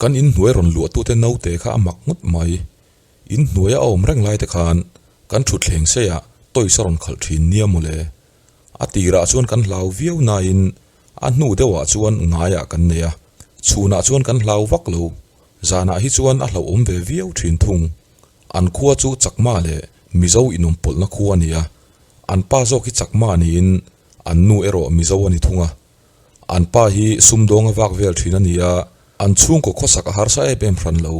Kan inhnuai rawn luahtute naute kha a mak ngawt mai. Inhnuaia a awm reng lai te khan kan thutthleng seiah toys a rawn khalh thin nia mawle. A tirah chuan kan hlau viau nain a hnu deuhah chuan ngaiah kan nei a, chhunah chuan kan hlau vak lo. Zanah hi chuan a hlauhawm ve viau thin thung. An khua chu Chakma leh Mizo inawmpawlhna khua a ni a, an pa zawk hi Chakma niin an nu erawh Mizo a ni thung a. An pa hi sumdawnga vak vel thin a ni a, an chhungkaw khawsak a harsa em em hran lo.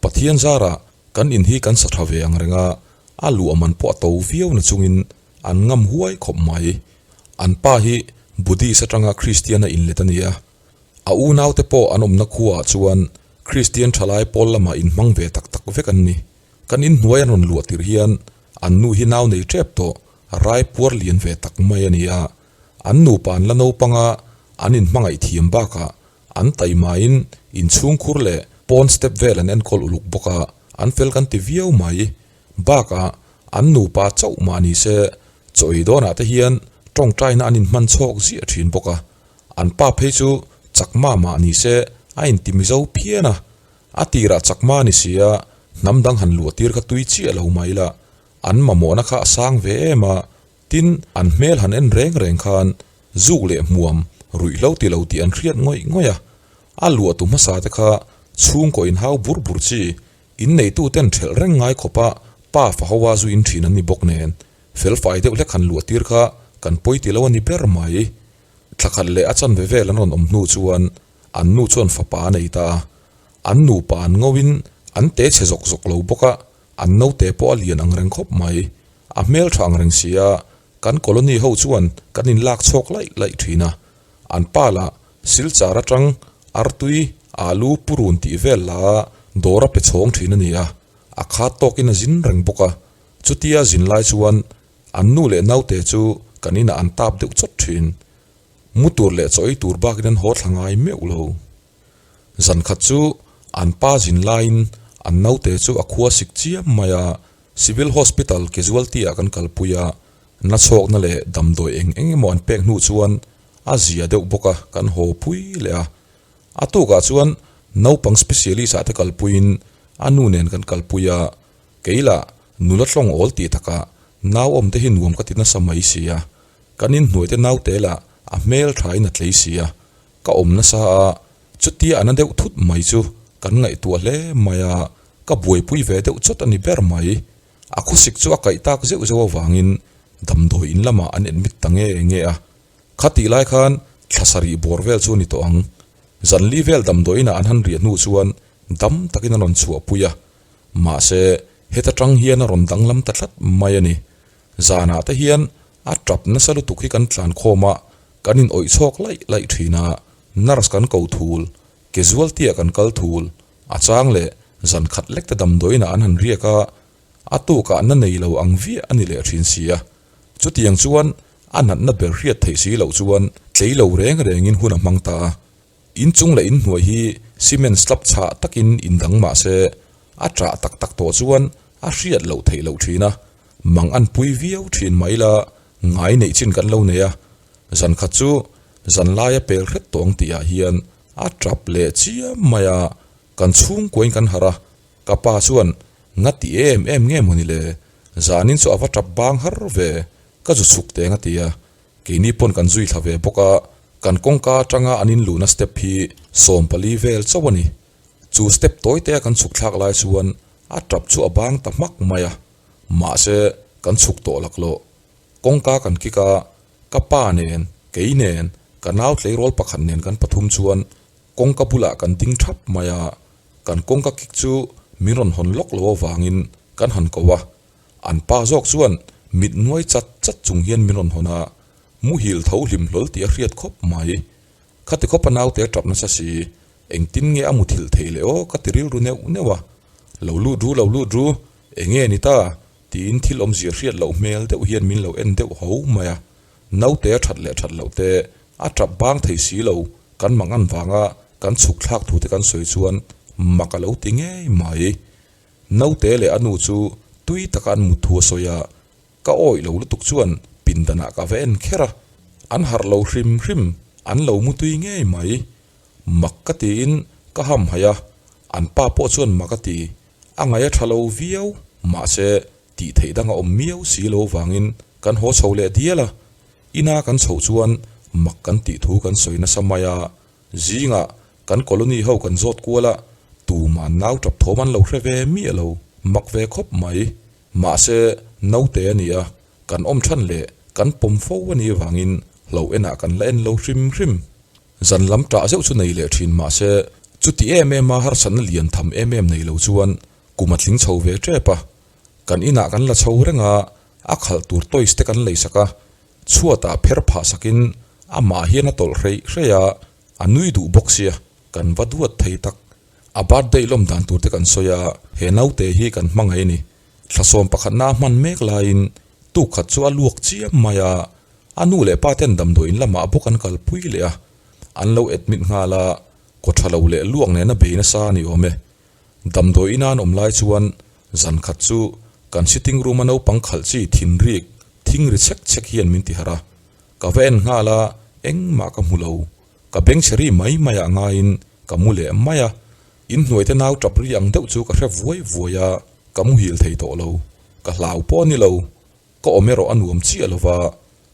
Pathian zarah kan in hi kan sa tha ve ang reng a, a luah man pawh a to viau na chungin an ngam huai khawp mai. An pa hi Buddhist atanga Kristian a inlet a ni a, a unaute pawh an awmna khuaah chuan Kristian thalai pawl lamah inhmang ve tak tak vek an ni. Kan inhnuai an rawn luah tirh hian an nu hi nau nei tep tawh rai puar lian ve tak mai a ni a, an nupa an la naupang a, an inhmangaih thiam bakah an taimain inchhungkhur leh pawn step vel an enkawl uluk bawk a, an fel kan ti viau mai. Bakah an nupa chauh mah ni se chaw ei dawnah te hian tawngtaina an inhman chhawk ziah thin bawk a, an pa phei chu chakma mah ni se a inti mizo phian a, a tirah chakma ni si a, hnam dang han luah tir kha tui chiah lo mai la, an mamawhna kha a sang ve em a, Tin, an hmel han en reng reng khan zuk leh hmuam ruihhlo ti lo tih an hriat ngawih ngawih a. A luahtu hmasa te kha chhungkaw inhau bur bur chi, inneitu ten thelh reng ngai khawpa pa fa hoa zu in thin an ni bawk nen, felfai deuh hlek han luah tir kha kan pawi ti lo a ni ber mai. Thla khat leh a chanve vel an rawn awm hnu chuan an nu chuan fapa a nei ta a. An nupa an ngawin an te chhe zawk zawk lo bawk a, An naute pawh a lian ang reng khawp mai. A hmel tha ang reng si a, kan colony ho chuan kan inlak chhawk laih laih thin a. An pa lah Silchar atang artui, alu, purun tih vel la dawr a pe chhawng thin a ni a, a khat tawkin a zin reng bawk a. Chutia zin lai chuan an nu leh naute chu kan inah an tap deuh chawt thin. Mu tur leh chaw ei tur bakin an haw thla ngai meuh lo. Zan khat chu an pa zin laiin an naute chu a khua sik chiam mai a, Civil Hospital casualty ah kan kalpui a, nachhawkna leh damdawi eng eng emaw an pek hnu chuan a zia deuh bawk a, kan haw pui leh a. A tukah chuan naupang specialist ah te kalpuiin a nu nen kan kalpui a, kei lah nula tlawng awl tih takah nau awm te hi nuam ka ti nasa mai si a, kan inhnuai te naute lah a hmel thain a tlei si a, Ka awm nasa a, chutia a na deuh thut mai chu kan ngaihtuah hle mai a, ka buaipui ve deuh chawt a ni ber mai. A khawsik chu a kaih tak zeuh zeuh avangin damdawi in lamah an admit ta nge nge a. Khatih lai khan thla sarih bawr vel chu a ni tawh ang. Zanli vel damdawi inah an han riah hnu chuan dam takin a rawn chhuahpui a, mahse heta tang hian a rawn danglam ta tlat mai a ni. Zanah te hian a tap nasa lutuk hi kan tlan khawm a, Kan in awih chhawk laih laih thin a, nurse kan ko thul, casualty ah kan kal thul, a chang leh zan khat lek te damdawiin ah an han riak a, a tukah na nei lo ang viah a ni leh thin si a. Chutiang chuan a natna ber hriat theih si loh chuan tlei lo reng rengin hun a hmang ta a. Inchung leh inhnuai hi cement slab chhah takin indang mah se a chah tak tak tawh chuan a hriat loh theih loh thin a, mang an pui viau thin mah ila ngai neih chin kan lo nei a, zan khat chu zan laia pel hret tawh ang tih ah hian a tap leh chiam mai a, kan chhungkuain kan harh a, ka pa chuan nga ti em em nge mawni le, zanin chu a va tap bang har ve, ka zu chhuk teng a ti a, keini pawn kan zui thla ve bawk a, kan kawngka atanga an inluhna step hi 14 vel chauh a ni. Chu step tawi te a kan chhuk thlak lai chuan a tap chu a bang ta hmak mai a, mahse kan chhuk tawh laklawh. Kawngka kan kik a, ka pa nen, kei nen, ka nau tleirawl pakhat nen kan pathum chuan kawngka bulah kan ding thap mai a, kan kawngka kik chu min rawn hawn lawk lo avangin kan han ko a, an pa zawk chuan mit nuai chat chat chung hian min rawn hawn a, muhil tho hlim hlawl tih a hriat khawp mai. Khati khawpa naute a tap nasa si, Engtin nge a muthilh theih leh aw ka ti rilru neuh neuh a, lo lut ru lo lut ru, enge ni ta? tiin thil awmzia hriat loh hmel deuh hian min lo en deuh ho mai a, naute a that leh that loh te a tap bang thei si lo, kan mangan vanga kan chhuk thlak thu te kan sawi chuan mak a lo ti ngei mai. Naute leh a nu chu tui taka an mut thu a sawi a, Ka awih lo lutuk chuan pindanah ka va en kher a, an harh lo hrim hrim, an lo mutui ngei mai. Mak ka tiin ka ham haih a. An pa pawh chuan mak a ti, a ngaih a tha lo viau, mahse tih theih dang a awm miau si lo vangin kan haw chho leh dial a. Ina kan chhoh chuan mak kan tih thu kan sawi nasa mai a, zingah kan colony ho kan zawt kual a, tuman nau tap thawm an lo hre ve miah lo, mak ve khawp mai. Mahse naute a ni a, kan awm than leh kan pawm fo a nih avangin hlo enah kan la en lo hrim hrim. Zan lam tah zeuh chu nei leh thin mahse chuti em em a harsatna lian tham em em nei lo chuan kum a tling chho ve tep a. Kan inah kan la chho reng a, a khalh tur toys te kan lei sak a, chhuatah pher phah sakin amah hian a tawlh hreih hreih a, a nui duh bawk sia, kan va duat thei tak. A birthday lawm dan tur te kan sawi a, he naute hi kan hmangaih a ni. Thla sawm pakhatna a hman mek laiin tuk khat chu a luak chiam mai a, a nu leh pa ten damdawi in lamah bawk an kalpui leh a, an lo admit nghal a, kaw tha lo leh luak nena bei nasa a ni awm e. Damdawi ina an awm lai chuan zan khat chu kan sitting room a naupang khalh chi thinrik thing ri chhek chhek hian min ti harh a, ka va en nghal a, engmah ka hmu lo. Ka bengchhe ri mai mai ah ngaiin ka mu leh mai a, inhnuai te nau tap ri ang deuh chu ka hre vuai vuai a, ka muhil thei tawh lo. Ka hlau pawh a ni lo, ka awm erawh a nuam chiah lo va,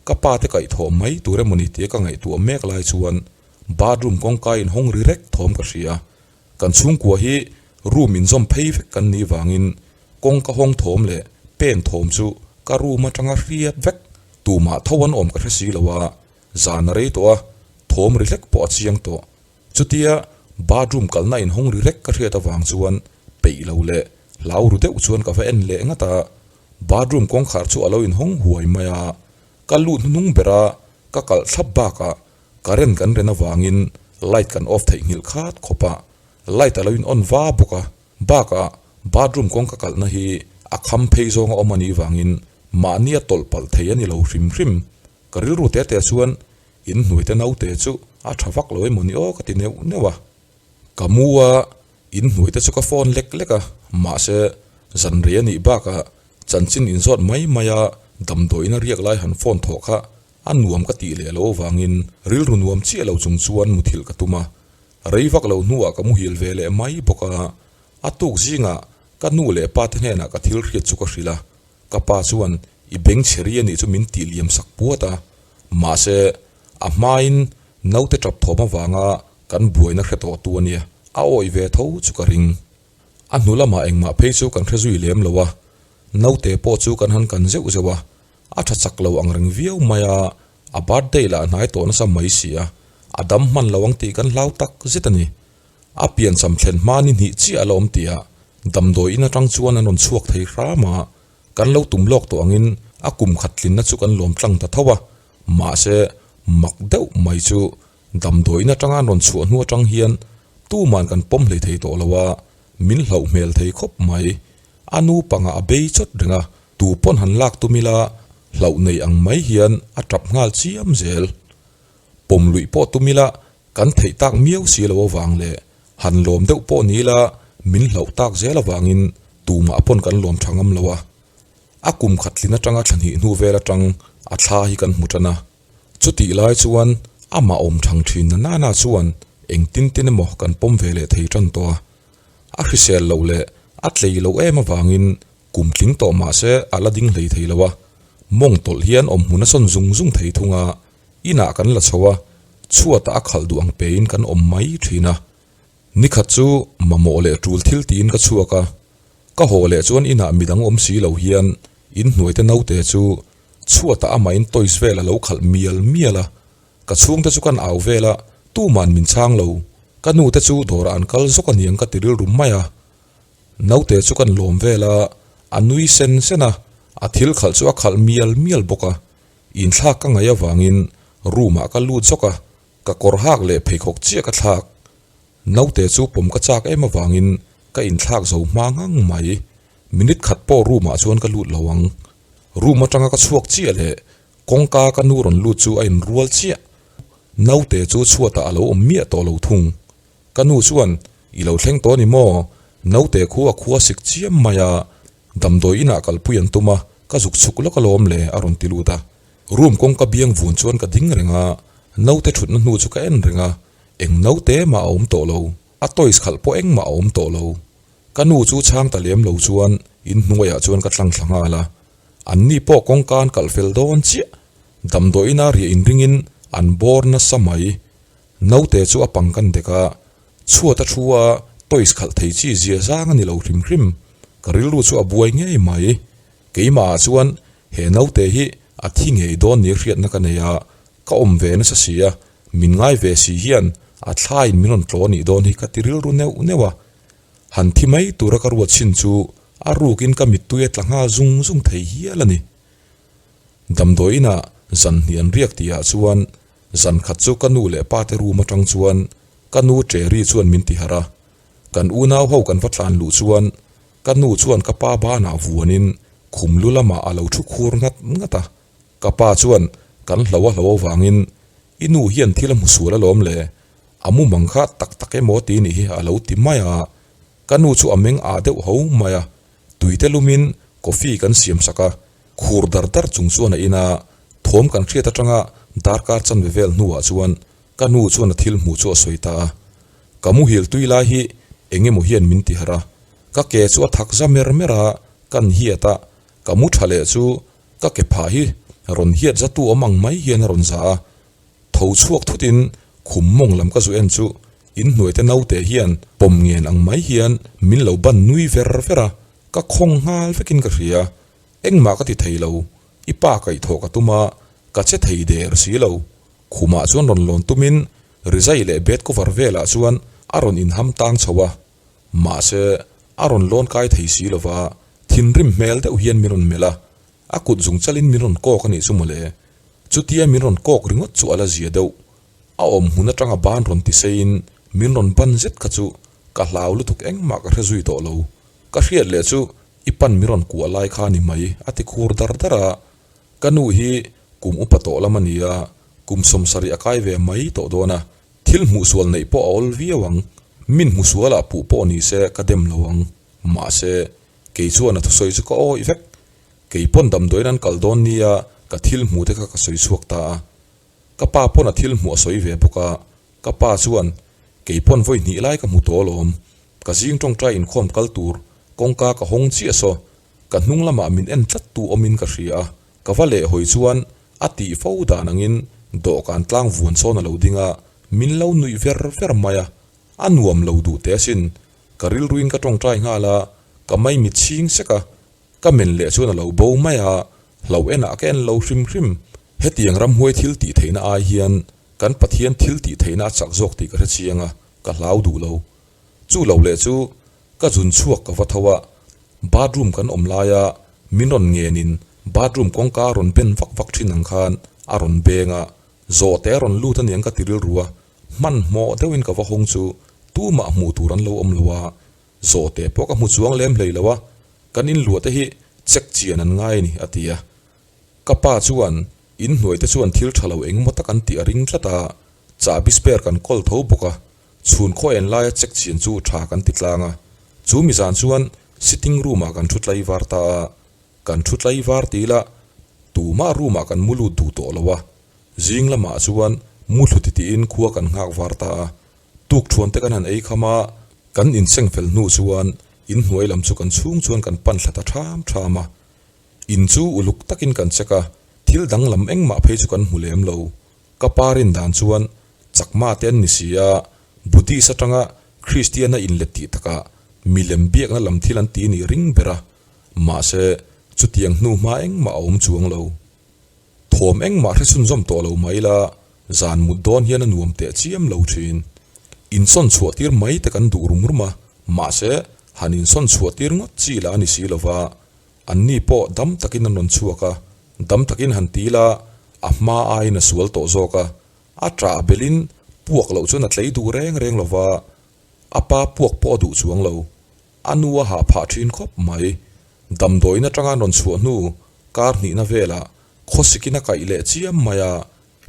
ka pa te kaihthawh mai tur emawni tia ka ngaihtuah mek lai chuan bathroom kawngka inhawng ri rek thawm ka hria. Kan chhungkua hi room inzawm phei vek kan nih vangin kawngka hawng thawm leh pen thawm chu ka room atanga hriat vek tumah tho an awm ka hre si lo a, Zan a rei tawh a, thawm ri hlek pawh a chiang tawh. Chutia bathroom kalna inhawng ri rek ka hriat avang chuan peih lo leh hlau ru deuh chuan ka va en leh ngat a. Bathroom kawngkhar chu a lo inhawng huai mai a, ka lut hnuhnung ber a, ka kalh thlap bakah current kan ren avangin light kan off theihnghilh khat khawp a, light a lo in on va bawk a. Bakah bathroom kawngka kalhna hi a kham phei zawng a awm a nih vangin mahni a tawlh palh thei a ni lo hrim hrim. Ka rilru te te chuan in hnuai te naute chu a tha vak lo emaw ni aw ka ti neuh neuh a. Ka mu a, in hnuai te chu ka phone lek lek a, mahse zan rei a nih bakah chanchin inzawt mai mai a damdawiin a riak lai han phone thawh kha a nuam ka tih leh loh avangin rilru nuam chiah lo chung chuan muthilh ka tum a. Rei vak lo hnuah ka muhil ve leh mai bawk a, a tuk zingah ka nu leh pa te hnenah ka thil hriat chu ka hrilh a, ka pa chuan i beng chhe ri anih chu min tih liam sak puat a, mahse a hmain naute tap thawm avanga kan buaina hre tawh tu ania, a awih ve tho chu ka ring. A hnu lamah engmah phei chu kan hre zui lem lo a, naute pawh chu kan han kan zeuh zeuh a, a tha chak lo ang reng viau mai a, A birthday lah hnai tawh nasa mai si a, a dam hman lo ang tih kan hlau tak zet a ni. A piancham thlen hma ni hnih chiah a la awm tih ah damdawi in atang chuan an rawn chhuak thei hram a, kan lo tum lawk tawh angin a kum khat tlinna chu kan lawm tlang ta tho a, mahse mak deuh mai chu damdawi in atanga an rawn chhuah hnu atang hian tuman kan pawm hlei thei tawh lo a, min hlauh hmel thei khawp mai. A nu pangah a bei chawt reng a, tu pawn han lak tum ila hlauh nei ang mai hian a tap nghal chiam zel. Pawm luih pawh tum ila kan theih tak miau si lo avang leh han lawm deuh pawh ni ila min hlauh tak zel avangin tumah pawn kan lawm tha ngam lo a. A kum khat tlin atanga thla hnih hnu vel atang a thla hi kan hmu tan a. Chutih lai chuan amah awm thang thin na nana chuan engtin tin emaw kan pawm ve leh thei tan tawh a. A hrisel loh leh a tlei loh em avangin kum tling tawh mah se a la ding hlei thei lo a, mawng tawlh hian awm hmun a sawn zung zung thei thung a, inah kan la chho a, chhuatah a khalh duh ang pein kan awm mai thin a. Nikhat chu mamawh leh tul thil tiin ka chhuak a, ka haw leh chuan inah midang awm si lo hian inhnuaite naute chu chhuatah amahin toys vel a lo khalh mial mial a, Ka chhungte chu kan au vel a, tuman min chhang lo. Ka nu te chu dawrah an kal zawk aniang ka ti rilru mai a. Naute chu kan lawm vel a, a nui sen sen a, a thil khalh chu a khalh mial mial bawk a. Inthlak ka ngaih avangin room ah ka lut zawk a, ka kawr hak leh pheikhawk chiah ka thlak. Naute chu pawm ka chak em avangin ka inthlak zo hma ngang mai. Minute khat pawh room ah chuan ka lut lo ang. Room atanga ka chhuak chiah leh Kawngka ka nu rawn lut chu a inrual chiah. Naute chu chhuatah a lo awm miah tawh lo thung. Ka nu chuan, I lo thleng tawh a ni maw? Naute khu a khua sik chiam mai a, damdawi inah kalpui an tum a, ka zuk chhuk lawk alawm le, a rawn ti lut a. Room kawngka biang vun chuan ka ding reng a, naute thutna hnu chu ka en reng a, eng naute mah a awm tawh lo. A toys khalh pawh engmah a awm tawh lo. Ka nu chu chhang ta lem lo chuan in hnuaiah chuan ka tlang thla nghal a. An ni pawh kawngka an kalh fel dawn chiah. Damdawiina riah inringin an bawr nasa mai. Naute chu a pang kan dek a, chhuat a thu a, toys khalh thei chi zia zang a ni lo hrim hrim. Ka rilru chu a buai ngei mai. Keimahah chuan he naute hi a thi ngei dawn ni hriatna ka nei a, ka awm ve nasa si a, min ngai ve si hian a thlaiin min rawn tlaw nih dawn hi ka ti rilru neuh neuh a. Han thi mai tura ka ruat chin chu a rukin ka mittui a tla nghal zung zung thei hial a ni. Damdawi inah zan hnih an riak tihah chuan zan khat chu ka nu leh pa te room atang chuan ka nu Cherry chuan min ti harh a. Kan unau ho kan va tlan luh chuan ka nu chuan ka pa banah vuanin khum lu lamah a lo thu khur ngat ngat a. Ka pa chuan kan hlo a hlo avangin i nu hian thil a hmu sual alawm le, a mumang kha tak tak emaw ti nih hi a lo ti mai a. Ka nu chu a meng ah deuh ho mai a, tuite lumin coffee kan siam sak a, khur dar dar chung chuan a in a, thawm kan hriat atanga darkar chanve vel hnuah chuan ka nu chuan a thil hmuh chu a sawi ta a. Ka muhil tui lai hi eng emaw hian min ti harh a, ka ke chu a thak za mer mer a, kan hiat a, ka mu tha leh chu ka ke phah hi rawn hiat za tu awm ang mai hian a rawn za a, tho chhuak thutin khum mawng lam ka zu en chu inhnuai te naute hian pawm ngen ang mai hian min lo ban nui ver ver a, ka khawng nghal vekin ka hria, engmah ka ti thei lo, i pa kaihthawh ka tum a, ka che thei der si lo, khumah chuan rawn lawn tumin rizai leh bed cover velah chuan a rawn inham tang chho a, mahse a rawn lawn kai thei si lova, thinrim hmel deuh hian min rawn melh a, a kut zung chalin min rawn kawk a nih chu mawle. Chutia min rawn kawk ringawt chu a la zia deuh. A awm hmun atanga ban rawn ti seiin min rawn ban zet kha chu ka hlau lutuk engmah ka hre zui tawh lo. Ka hriat leh chu i pan min rawn kuah lai kha a ni mai a ti khur dar dar a. Ka nu hi kum upa tawh lam a ni a, kum sawmsarih a kai ve mai tawh dawn a. Thil hmuhsual neih pawh a awl viau ang. Min hmusualah puh pawh ni se ka dem lo ang. Mahse, kei chuan a thusawi chu ka awih vek. Kei pawn damdawiin an kal dawn nia ka thil hmuh te kha ka sawi chhuak ta a. Ka pa pawn a thil hmuh a sawi ve bawk a, ka pa chuan kei pawn vawi hnih lai ka hmu tawh alawm. Ka zing tawngtai inkhawm kal tur kawngka ka hawng chiah saw ka hnung lamah min en tlat tu awmin ka hria a, ka va leh hawi chuan a tih fo dan angin dawhkan tlang vuan sawn a lo ding a, min lo nuih ver ver mai a, a nuam lo duh teh asin. Ka rilruin ka tawngtai nghal a, ka maimit chhing sek a, Ka men leh chuan a lo bo mai a, hlauh enah ka en lo hrim hrim. Hetiang ramhuai thil tih theihna ai hian kan Pathian thil tih theihna a chak zawk tih ka hre chiang a, ka hlau duh lo. Chu lo leh chu ka zun chhuak ka va tho a, bathroom kan awm laia min rawn ngenin bathroom kawngka a rawn ben vak vak thin ang khan a rawn beng a, zawhte a rawn lut aniang ka ti rilru a, hmanhmawh deuhin ka va hawng chu tumah hmuh tur an lo awm lo a, Zawhte pawh ka hmu chuang lem hlei lo a, kan inluah te hi check chian an ngai a ni, a ti a. Ka pa chuan inhnuai te chuan thil tha lo engemaw tak an tih a ring tlat a, chahbi spare kan kawl tho bawk a, chhun khaw en laia check chian chu tha kan ti tlang a. Chu mi zan chuan sitting room ah kan thu tlai var ta a, kan thu tlai var ti ila tumah room ah kan mu lut duh tawh lo a, zing lamah chuan mu thlu titihin khua kan nghak var ta a. Tuk thuan te kan han ei kham a, kan inseng fel hnu chuan inhnuai lam chu kan chhung chuan kan pan thla ta ṭham ṭham a. In chu uluk takin kan check a, thil danglam engmah phei chu kan hmu lem lo. Ka pa rin dan chuan Chakma te an ni si a, Buddhist atanga Kristiana inlet tih takah milem biakna lam thil an ti nih ring ber a, mahse chutiang hnu hma engmah a awm chuang lo. Thawm engmah hre chhunzawm tawh lo mai la, zan mut dawn hian a nuam teh chiam lo thin. Insawn chhuah tir mai te kan duh rum rum a, mahse han insawn chhuah tir ngawt chi lah a ni si lova, anni pawh dam takin an rawn chhuak a, dam takin han ti la, a hma aiin a sual tawh zawk a, a ṭah belin puak loh chuan a tlei duh reng reng lova, a pa puak pawh a duh chuang lo. A nu a hah phah thin khawp mai. Damdawiin atanga an rawn chhuah hnu kar hnihna velah khawsikin a kaih leh chiam mai a,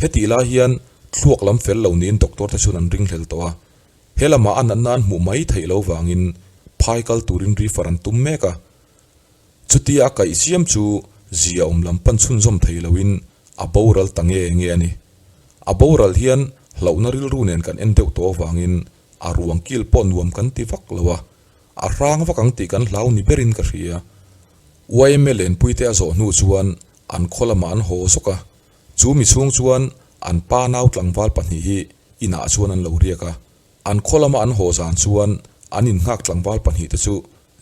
hetih lai hian thluak lam fel lo niin doctor te chuan an ringhlel tawh a. He lamah a natna an hmuh mai theih lo vangin phai kal turin refer an tum mek a. Chutia a kaih chiam chu zia awm lam pan chhunzawm thei loin a boral ta nge nge a ni. A boral hian hlauhna rilru nen kan en deuh tawh avangin. A ruang kil pawh nuam kan ti vak lo a, a hrang vak ang tih kan hlau ni berin ka hria. Yma lenpuite a zawh hnu chuan an khaw lamah an haw zawk a, chu mi chhung chuan an pa nau tlangval pahnih hi inah chuan an lo riak a. An khaw lama an haw zan chuan an innghak tlangval pahnihte chu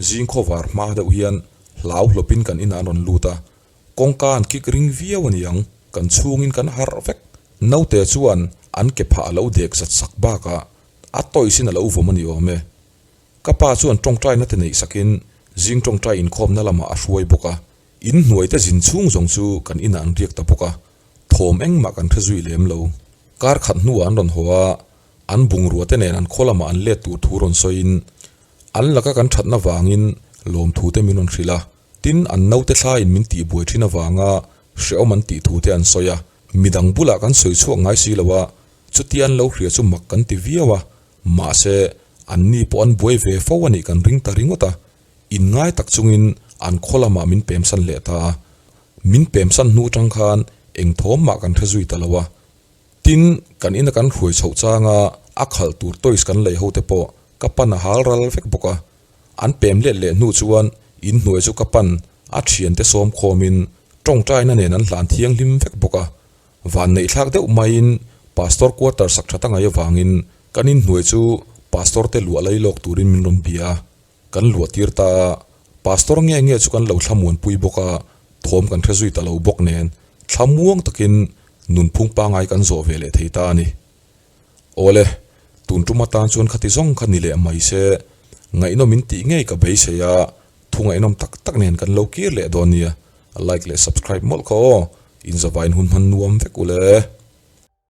zing khawvar hma deuh hian hlau hlawpin kan inah an rawn lut a, kawngka an kik ring viau a niang, kan chhungin kan harh vek. Naute chuan an ke phah a lo dek zat sak bakah a toys in a lo vawm a ni awm e. Ka pa chuan tawngtaina te neih sakin zing tawngtai inkhawmna lamah a hruai bawk a, in hnuaite zin chhung zawng chu kan inah an riak ta bawk a, thawm engmah kan hre zui lem lo. Kar khat hnuah an rawn haw a, an bungrua te nen an khaw lamah an let tur thu rawn sawiin an laka kan thatna vangin lawmthu te min rawn hrilh a, tin an naute thlaiin min tihbuai thin avanga hrehawm an tih thu te an sawi a, midang bulah kan sawi chhuak ngai si lo a, chutia an lo hria chu mak kan ti viau a, mahse an ni pawh an buai ve fo a nih kan ring ta ringawt a, inngai tak chungin an khaw lamah min pemsan leh ta a, min pemsan hnu atang khan eng thawm mah kan hre zui ta lo a. Tin, kan ina kan hruai chhoh changa a khalh tur toys kan lei ho te pawh ka pan a hal ral vek bawk a. An pem let leh hnu chuan in hnuai chu ka pan a thiante sawm khawmin tawngtaina nen an hlan thianghlim vek bawk a. Vanneih thlak deuh maiin Pastor quarter sak tha ta ngai avangin kan in hnuai chu Pastor te luah lai lawk turin min rawn bia a. Kan luah tir ta a, Pastor nge nge chu kan lo thlamuanpui bawk a, thawm kan hre zui ta lo bawk nen thlamuang takin nunphung pangai kan zawh ve leh thei ta a ni. Awle, tun tum atan chuan khati zawng kha ni leh mai se, ngaihnawm in tih ngei ka beisei a, thu ngaihnawm tak tak nen kan lo kir leh dawn nia, like leh subscribe mawlh kha aw, inzavain hun hman nuam vek ule.